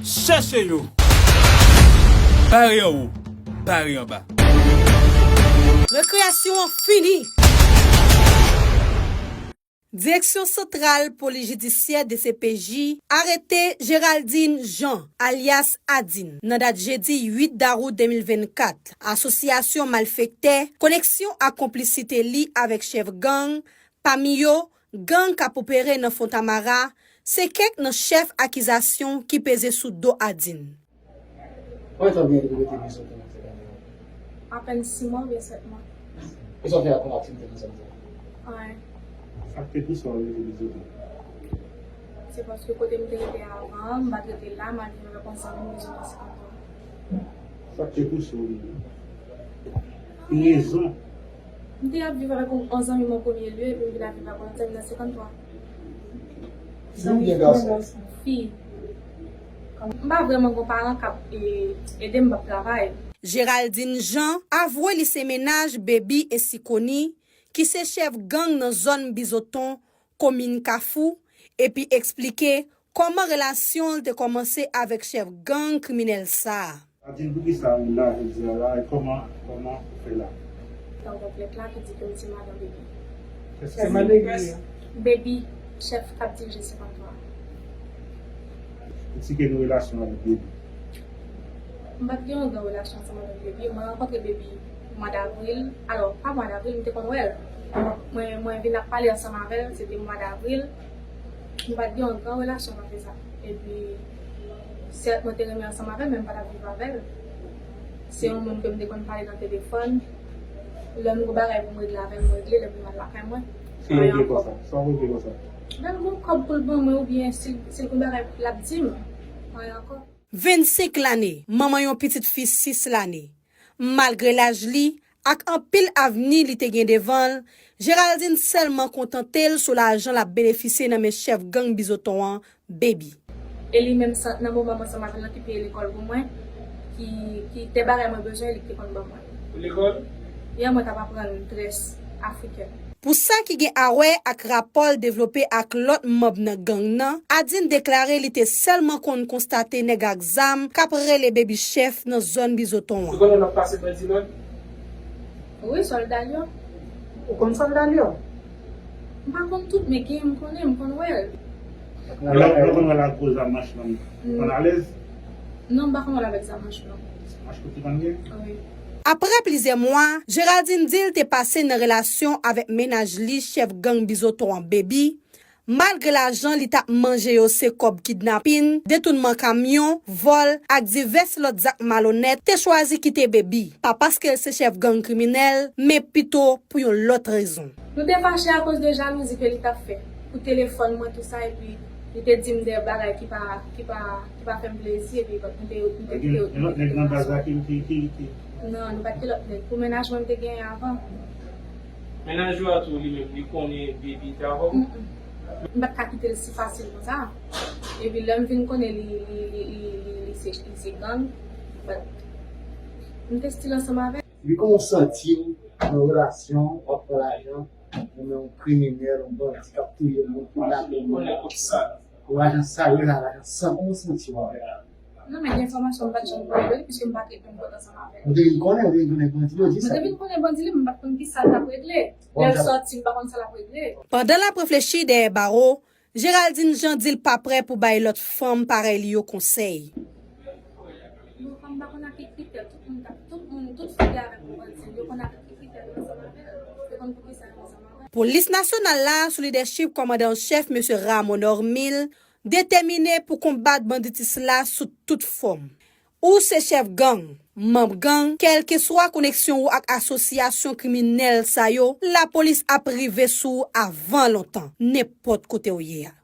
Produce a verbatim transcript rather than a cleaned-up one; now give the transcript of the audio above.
Chèche yo. Bare anwo, bare anba. Rekreyasyon an fini. Direksyon Santral Polis Jidisyè, D C P J, arete Géraldine Jean, alyas Adin, nan dat jedi uit dawout de mil vennkat. Asosyasyon malfektè, koneksyon ak konplisite li avèk chèf gang, pami yo, gang k ap opere nan Fontamara, se kèk nan chèf akizasyon ki peze sou do Adin. Konbyen tan w gen depi w kite Bizoton nan sèt ane? Apèn sis mwa oubyen sèt mwa. Kisa w fè ak yon aktivite nan zòn sa? Anyen. Sa k te pouse w al rete Bizoton? Se paske kote m te rete avan an, m pa t rete la, m al viv avèk yon zanmi m Bizoton senkanntwa. Sa k te pouse w vini? Ki rezon? M te ap viv avèk yon, yon zanmi m an premye lye, epi m vin ap viv avèk yon zanmi nan senkanntwa. Fi oubyen gason? Fi. M pa vrèman gen paran k ap, e, ede m, m p ap travay. Géraldine Jean avwe li se mennaj Baby e Sicony, ki se chèf gang nan zòn Bizoton, komin Kafou, epi eksplike kòman relasyon l te kòmanse avèk chèf gang kriminèl sa a. Adin, poukisa ou la jodi a la, e kòman, kòman ou fè la? Tan konplèt la ki di ke m se madan Baby. Kiyès ki se madan Baby? Baby, chèf k ap dirije senkanntwa. Eksplike nou relasyon avèk Baby. M pa t gen yon gran relasyon ansanm avèk Baby. Mwen rankontre Baby mwa davril. Alò, pa mwa davril, m te konn wè l. Mwen, mwen vin ap pale ansanm avè l, se te mwa davril. M pa t gen yon gran relasyon nan sa. Epi, sèt, mwen te renmen ansanm avè l, men m pa t ap viv avè l. Se yon moun ke m te konn pale nan telefòn. Lè m gon bagay pou m regle avè l, m regle, lè m vin al lakay mwen. Sa w regle konsa? Sa w regle konsa? Lè l gon kòb pou l ban mwen, oubyen si, si l gon bagay l ap di m. Anyen ankò. Vennsenk lane, manman yon pitit fi sis lane. Malgre laj li ak anpil avni li te gen devan l, Géraldine sèlman kontante l sou lajan l ap benefisye nan men chèf gang Bizoton an, Baby. E li menm sa, nan moman m ansanm avè l lan ki peye lekòl pou mwen, ki, ki te bagay mwen bezwen, li ki te konn ban mwen. Pou lekòl? Yè mwen t ap aprann drès afriken. Pou sa ki gen a wè ak rapò l devlope ak lòt manm nan gang nan, Adin deklare li te sèlman konn konstate nèg ak zam k ap rele Baby chèf nan zòn Bizoton an. Ou konnen l ap pase bandi lòd? Wi, sòlda l yo. Ou konn sòlda l yo? M pa konn tout, men gen m konnen, m konn wè l. Lè, lè w konn wè l ak gwo zam manch long, ou konn alèz? Non, m pa konn wè l avèk zam manch long. Manch kout li konn gen? Wi. Apre plizyè mwa, Géraldine di l te pase nan relasyon avèk mennaj li, chèf gang Bizoton an, Baby. Malgre lajan li t ap manje yo se kòb kidnapin, detounman kamyon, vòl ak divès lòt zak malonèt, te chwazi kite Baby, pa paske l se chèf gang kriminèl, men pito pou yon lòt rezon. Nou te fache akoz de jalouzi ke li t ap fè pou telefòn mwen, tou sa, epi li te di m de bagay ki pa, ki pa, ki pa fè m plezi, epi nou te, nou te, nou te, nou te gen yon lòt nèg nan baz la ki, ki, ki, ki... Non, nou pa t gen lòt nèg. Pou mennaj mwen, m te genyen avan. Mennaj ou a tou, li menm, li konnen Baby te avè w? Mm-mm. M pa t ka kite l si fasil konsa. Epi lè m vin konnen li, li, li, li, li, li se, li se gang, but m te still ansanm avè l. Epi kòman w santi w nan relasyon, w ap pran lajan, ou menm yon kriminèl, yon bandi k ap touye moun, kidnape moun, lajan sal, lajan sal, kòman w santi w avè l? Non, men gen enfòmasyon m pa t janm konnen de li, piske m pa t ret menm kot ansanm avè l. Ou te vin konnen, ou te vin konnen bandi yo di sa? Mwen te vin konnen bandi li, men m pa t konn kisa l t ap regle. Lè l sòti, m pa konn sa l ap regle. Pandan l ap reflechi dèyè bawo, Géraldine Jean di l pa prè pou bay lòt fanm parèy li yo konsèy. Non, fanm pa konn ak ki kritè, tout moun, tout moun, tout fi ki avèk yon bandi, yo konn ak ki kritè yo ansanm avè l, yo konn poukisa yo ansanm avè l. Polis nasyonal la, sou lidèchip kòmandan an chèf, mesye Ramon Normil, detèmine pou konbat banditis la sou tout fòm. Ou se chèf gang, manm gang, kèlkeswa koneksyon ou ak asosyasyon kriminèl sa yo, lapolis ap rive sou ou avan lontan, nenpòt kote w ye a.